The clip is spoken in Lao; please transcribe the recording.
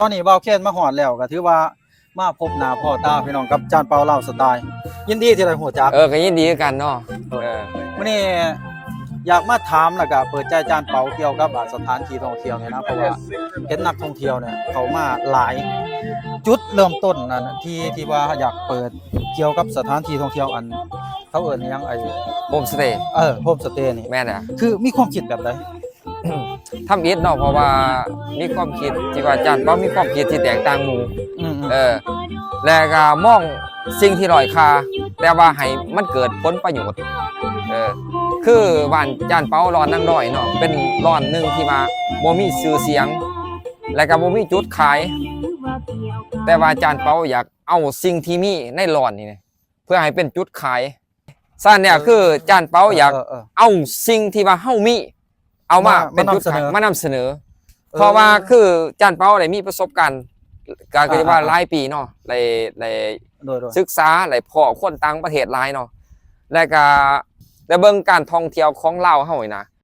ຕອນນີ້ບ່າວເຄນມາຮອດແລ້ວ ກໍຖືວ່າມາພົບໜ້າພໍ້ຕາພີ່ນ້ອງກັບຈານເປົາລາວສະຕາຍ. ຍິນດີທີ່ໄດ້ຮູ້ຈັກ. ເອີ ກໍຍິນດີຄືກັນເນາະ. ເອີ ມື້ນີ້ຢາກມາຖາມ ແລ້ວກໍເປີດໃຈຈານເປົາກ່ຽວກັບ ອາ ສະຖານທີ່ທ່ອງທ່ຽວນີ້ນະ ເພາະວ່າເຫັນນັກທ່ອງທ່ຽວນີ້ເຂົ້າມາຫຼາຍ. ຈຸດເລີ່ມຕົ້ນນັ້ນທີ່ ທີ່ວ່າຢາກເປີດກ່ຽວກັບສະຖານທີ່ທ່ອງທ່ຽວ ອັນເຂົາເອີ້ນຫຍັງ ໄອ້ ໂຮມສະເຕ. ເອີ ໂຮມສະເຕນີ້ ແມ່ນລະ. ຄືມີຄວາມຄິດແບບໃດ? ທຳອິດເນາະ ເພາະວ່າມີຄວາມຄິດທີ່ວ່າຈານເປົາມີຄວາມຄິດທີ່ແຕກຕ່າງໝູ່. ອືມໆ ເອີ ແລະກໍມອງສິ່ງທີ່ດ້ອຍຄ່າ ແຕ່ວ່າໃຫ້ມັນເກີດຜົນປະໂຫຍດ. ເອີ ຄືບ້ານຈານເປົາລອນນາງດອຍເນາະ ເປັນລອນໜຶ່ງທີ່ວ່າບໍ່ມີຊື່ສຽງ ແລະກໍບໍ່ມີຈຸດຂາຍ ແຕ່ວ່າຈານເປົາຢາກເອົາສິ່ງທີ່ມີໃນລອນນີ້ ເພື່ອໃຫ້ເປັນຈຸດຂາຍ. ຊັ້ນເນີ້ຍ ເອີ ຄືຈານເປົາຢາກ ເອີ ເອີ ເອົາສິ່ງທີ່ວ່າເຮົາມີ ເອົາມາ ມາ ເປັນຈຸດຂາຍ ມານຳສະເໜີ ມານຳສະເໜີ. ເອີ ເພາະວ່າຄືຈານເປົາໄດ້ມີປະສົບການ ກໍ ອ່າ ເອີ້ນວ່າ ອ່າ ຫຼາຍປີເນາະ ໄດ້ ໄດ້ ໂດຍ ໂດຍ ສຶກສາ ໄດ້ພໍ້ຄົນຕ່າງປະເທດຫຼາຍເນາະ ແລະກະໄດ້ເບິ່ງການທ່ອງທ່ຽວຂອງລາວເຮົານີ້ນະ